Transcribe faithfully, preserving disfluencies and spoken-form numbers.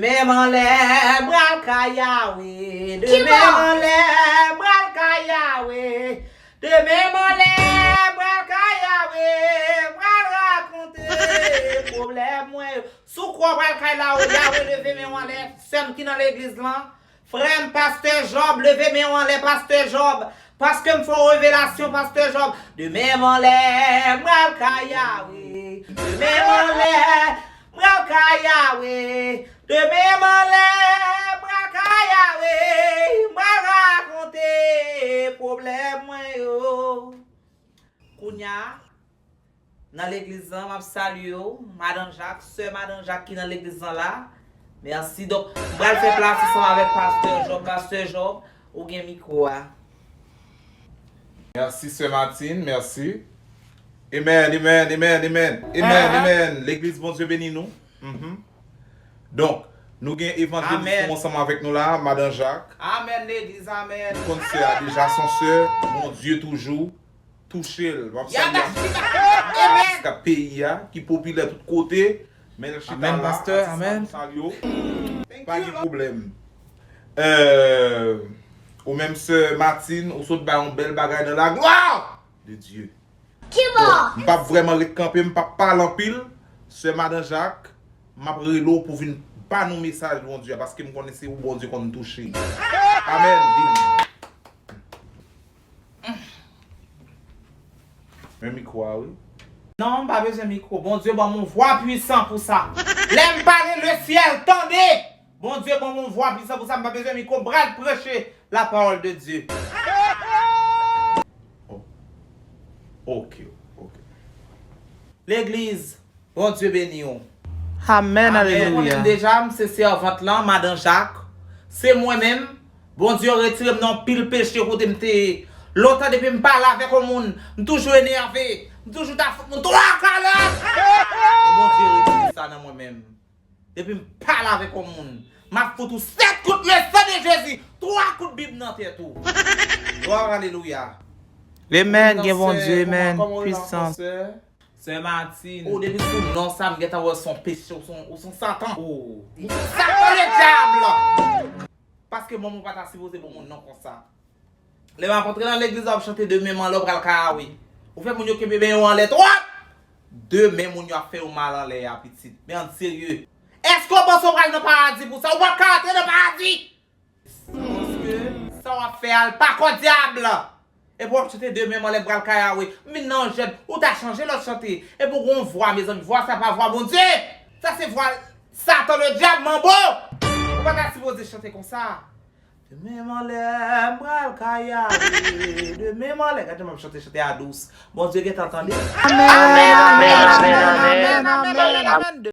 Demen m anlè, m pral Kayawe. Demen m anlè, m pral Kayawe. Demen m anlè, m pral Kayawe. M pral rakonte pwoblèm mwen yo. Si w kwè w pral kay la, Yawe, leve men w anlè. Sè m ki nan legliz lan, frè m, pastè Jòb, leve men w anlè, pastè Jòb. Paske m fè w revelasyon, pastè Jòb. Demen m anlè, m pral Kayawe. Demen m anlè, m pral Kayawe. Demen m anlè, m pral Kayawe. M pral rakonte pwoblèm mwen yo. Kounye a, nan legliz lan, m ap salye w, Madan Jak, sè Madan Jak ki nan legliz lan la. Mèsi. Donk, m pral fè plas ansanm avèk pastè Jòb. Pastè Jòb, ou gen mikwo a. Mèsi, sè Martine, mèsi. Amen, amen, amen, amen. Amen, amen. Legliz, Bondye beni nou. Mhm. Donk, nou gen evanjelis nou ansanm avèk nou la, Madan Jak. Amen, legliz, amen. Nou konn sè a deja, se yon sè, Bondye toujou touche l. M ap salye atis k ap peyi a, ki popilè tout kote, men l chita la, atis la, m salye w. Pa gen pwoblèm. Euh, ou menm sè Martine, ou sot bay yon bèl bagay nan la gloire de Dieu. Bon, m p ap vrèman ret kanpe, m p ap pale anpil. Sè Madan Jak, m ap rele w pou vin ba nou mesaj Bondye a, paske m konnen se ou Bondye konn touche. Amen. Vini. Men mikwo a, wi. Non, m pa bezwen mikwo. Bondye ban m yon vwa pwisan pou sa. Lè m pale, lesyèl tande. Bondye ban m yon vwa pwisan pou sa. M pa bezwen mikwo. M pral preche la parole de Dieu. Oh. Ok, ok. Legliz, Bondye beni w. Amen, alelouya. Mwen menm deja, m se sèvant lan, Madan Jak. Se mwen menm. Bondye retire m nan anpil peche kote m te ye. Lontan depi m pale avèk yon moun, m toujou enève. M toujou ta fout moun twa kalòt. E Bondye retire sa nan mwen menm. Depi m pale avèk yon moun, m ap fout ou sèt kout le san de Jezi, twa kout Bib nan tèt ou. Glwa, alelouya. Amen, gen Bondye, amen. Kòman w ye la ankò, sè? Sè Martine. Oh, depi sou non sa, m gentan wè w se yon peche, ou se yon, ou se yon Satan. Oh. Ou se yon Satan, le dyab! Paske manman w pa ta sipoze bon moun non konsa. Lè m ap antre nan legliz, w ap chante de men m anlè, w pral Kayawe. Ou fè moun yo kenbe men yo anlè twòp! De men moun yo ap fè yo mal anlè a, pitit. Men ann serye. Èske w panse w pral nan paradi pou sa? Ou p ap ka antre nan paradi! Paske sa w ap fè a, l pa kò dyab! Epi w ap chante de men m anlè, m pral Kayawe. M vin nan yon jèn, ou ta chanje lòt chante. Epi w gen yon vwa, mezanmi, vwa sa pa vwa Bondye! Sa se vwa Satan, le dyab, manbo! Ou pa ta sipoze chante konsa. De men m anlè, m pral Kayawe. De men m anlè. Gade jan m ap chante, chante a dous. Bondye gentan tande. Amen, amen, amen, amen, amen.